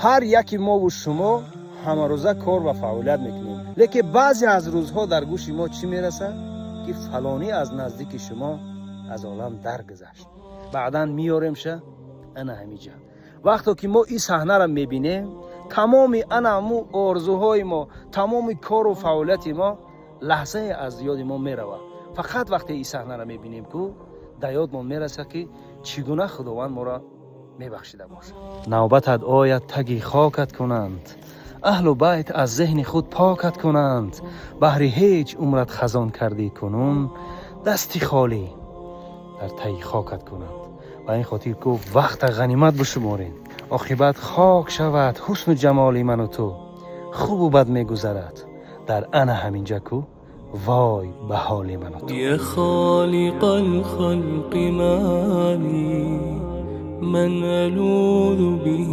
Ҳар яки мову шумо ҳамарӯза кор ва фаъолият мекунем, лекин баъзе аз рӯзҳо дар гӯши мо чӣ мерасад, ки фалонӣ аз наздики шумо аз олам даргузашт. Баъдан меёремша ана ҳамиҷа. Вақто ки мо ин саҳнаро мебинем, тамоми ана ҳамун орзуҳои мо, тамоми кору фаъолияти мо лаҳзае аз ёди мо меравад. Фақат вақте ин саҳнаро мебинем, ку дар ёдмон мерасад, ки чӣ гуна Худованд моро мебахшида бошад. Навбатат ояд, таги хокат кунанд, аҳлу байт аз зеҳни худ покат кунанд. Баҳри ҳеҷ умрат хазон кардӣ, кунун дасти холӣ дар таги хокат кунанд. Ба ин хотир гуфт: вақта ғанимат бишуморем, оқибат хок шавад ҳусну ҷамоли ману ту. Хубу бад мегузарад дар ана ҳаминҷа ку, вой ба ҳоли ману ту. يا خالق الخلق ما لي من ألوذ به.